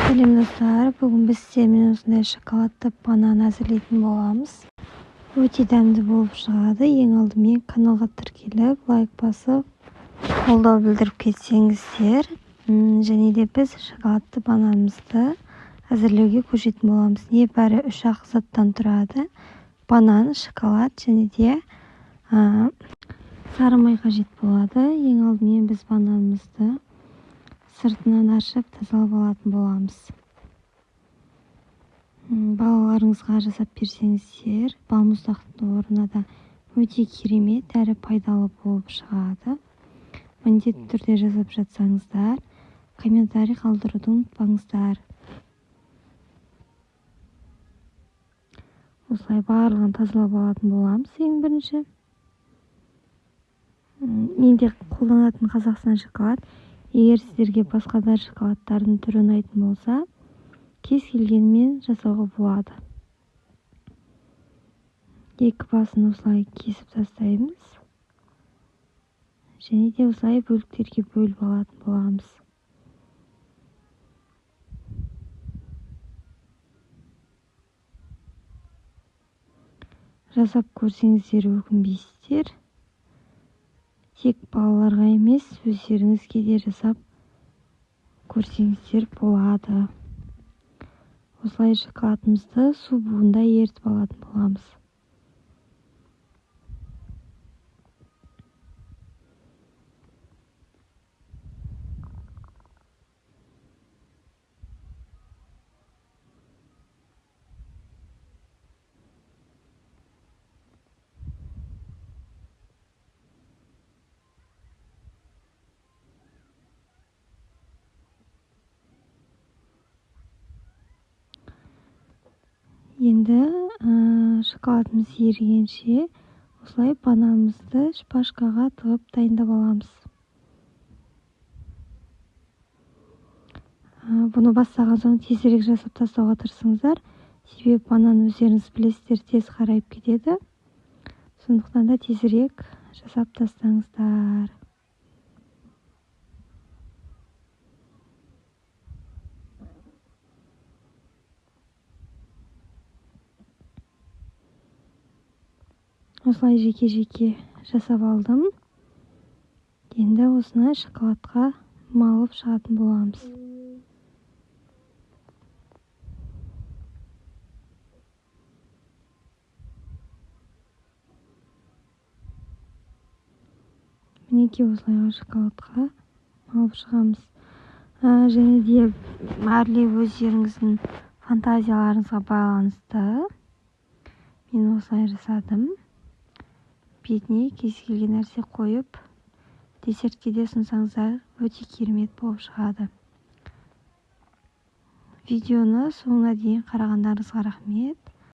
Сәлем достар, бүгін біз сіздермен осындай шоколадты банан әзірлейтін боламыз. Өте дәмді болып шығады. Ең алдымен каналға тіркеліп, лайк басып, қолдау білдіріп кетсеңіздер. Және де біз шоколадты бананымызды әзірлеуге көшетін боламыз. Небәрі 3-ақ заттан тұрады. Банан, шоколад және де сары май қажет болады. Ең алдымен біз бананымызды сыртынан аршып тазалап алатын боламыз. Балаларыңызға жасап берсеңіздер, балмұздақтың орнына да өте керемет әрі пайдалы болып шығады. Міндетті түрде жасап жатсаңыздар, комментарий қалдыруды ұмытпаңыздар. Осылай барлығын тазалап алатын боламыз ең бірінші. Менде қолданатын Қазақстан шоколад. Егер сіздерге басқа да шоколадтардың түрі ұнайтын болса, кез келгенімен жасауға болады. Екі басын осылай кесіп тастаймыз. Және де осылай бөліктерге бөліп алатын боламыз. Жасап көрсеңіздер өкінбейсіздер. Тек балаларға емес, өздеріңізге де жасап көрсеңіздер болады. Осылай шоколадымызды су буында ерітіп алатын боламыз. Енді шоколадымыз ерігенше осылай бананымызды шпажкаға тығып дайындап аламыз. Бұны бастаған соң тезірек жасап тастауға тырысыңыздар. Себебі банан өздеріңіз білесіздер, тез қарайып кетеді. Сондықтан да тезірек жасап тастаңыздар. Осылай жеке-жеке жасап алдым. Енді осыны шоколадқа малып шығатын боламыз. Мінекей осылай шоколадқа малып шығамыз. Және де әрлеу өздеріңіздің фантазияларыңызға байланысты. Мен осылай жасадым. Бетіне кез келген нәрсе қойып, десертке де ұсынсаңыздар өте керемет болып шығады. Видеоны соңына дейін қарағандарыңызға рахмет.